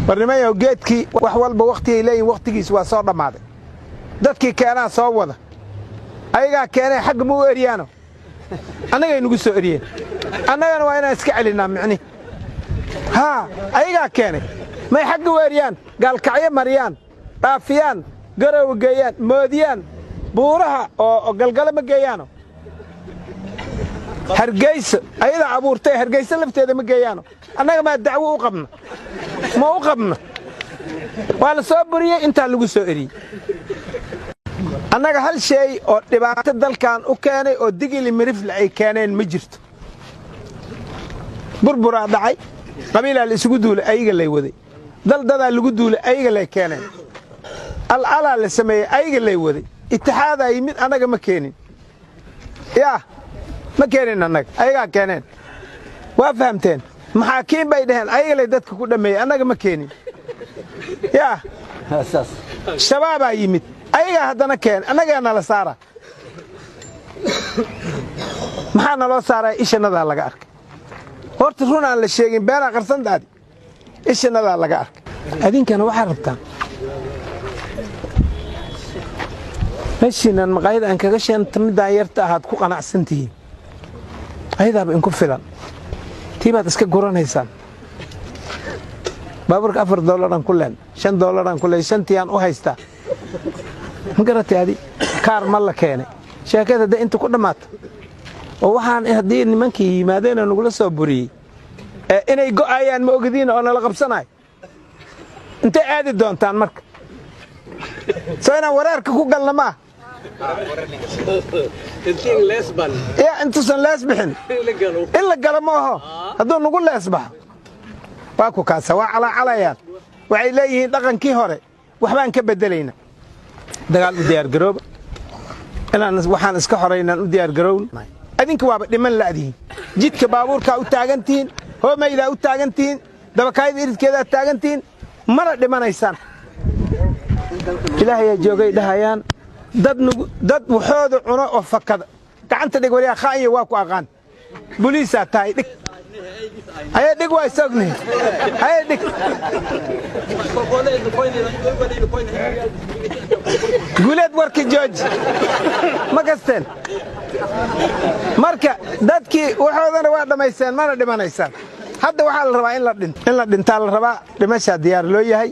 Warnimayow, geedkii wax walba wakhtigay leeyihin, wakhtigiis waa soo dhammaaday. Dadkii keenaa soo wada, ayagaa keenay. Xagga ma u eryaano, annagay nugu soo eryeen, annagana waa inaan iska celinnaa. Micnihi haa, ayagaa keenay, may xagga u eryaan, Gaalkacyo mariyaan, dhaafiyaan, Garowe geeyaan, moodiyaan buuraha oo Galgalo ma geeyaano, Hargeyso ayadaa abuurtay, Hargeyso lafteeda ma geeyaano. Annaga maa dacwo u qabna? Ma u qabna. Waa la soo buriyey, intaa lagu soo eriyey. Annaga hal shay oo dhibaato dalkan u keenay oo Digili Mirifle ay keeneen ma jirto. Burburaa dhacay, qabiilaa la isugu duulay, ayaga lay waday. Daldadaa lagu duulay, ayaga lay keeneen. Al'alaa la sameeyey, ayaga lay waday. Itixaadaa yimid, annaga ma keenin. Yaa ma keenin annaga, ayagaa keeneen. Waa fahamteen? Maxaakiin bay dhaheen, ayaga lay dadka ku dhammeeyey, annaga ma keenin. Yaa Shabaabaa yimid, ayagaa haddana keen, annagaa nala saara. Maxaa naloo saaraya? Ishanadaa laga arkay. Horta run aan la sheegin beenaa qarsantaadi. Ishanadaa laga arkay. Adinkana waxaa rabtaan meeshiinan maqaayada aan kaga sheenta middaan yarta ahaad ku qanacsan tihiin, ayadaaba inku filan. Tii baad iska guranaysaan. Baabuurka $4-aan ku leen, $5-aan ku leen, shantiiyaan u haystaa. Ma garatay? Adi kaar ma la keenay. Sheekada hadday inta ku dhammaato oo waxaan haddii nimankii yimaadeenoo nagula soo buriyey ee inay go'ayaan ma ogdiin oo nala qabsanayo, intay aadi doontaan marka? Soo inaan wareerka ku galna maa ya intuusan lees bixin in la galo ma aho. Hadduu nagu lees baxo waa ku kaasa, waa calaacalayaan. Waxay leeyihiin dhaqankii hore waxbaan ka beddelayna. Dagaal u diyaargarooba, inaan waxaan iska xoraynaan u diyaargarown. Adinka waaba dhiman la'dihiin. Jidka baabuurkaa u taagan tihiin, hoomaydaa u taagan tihiin, dabakaayada iridkeedaa taagan tihiin, mana dhimanaysaan. Ilaahayaa joogay dhahayaan. Dad nugu dad waxooda cuno oo fakada. Gacanta dhig waliyaa, khaanya waa ku aqaan, buliisaa tahay. Dhig, haye, dhig, waa isognihi. Haye, dhig. Guuleed, warka jooji. Ma kasteen? Marka dadkii waxoodana waa dhammaysteen, mana dhimanaysaan. Hadda waxaa la rabaa in la dhinto, in la dhintaa la rabaa. Dhimashaa diyaar loo yahay.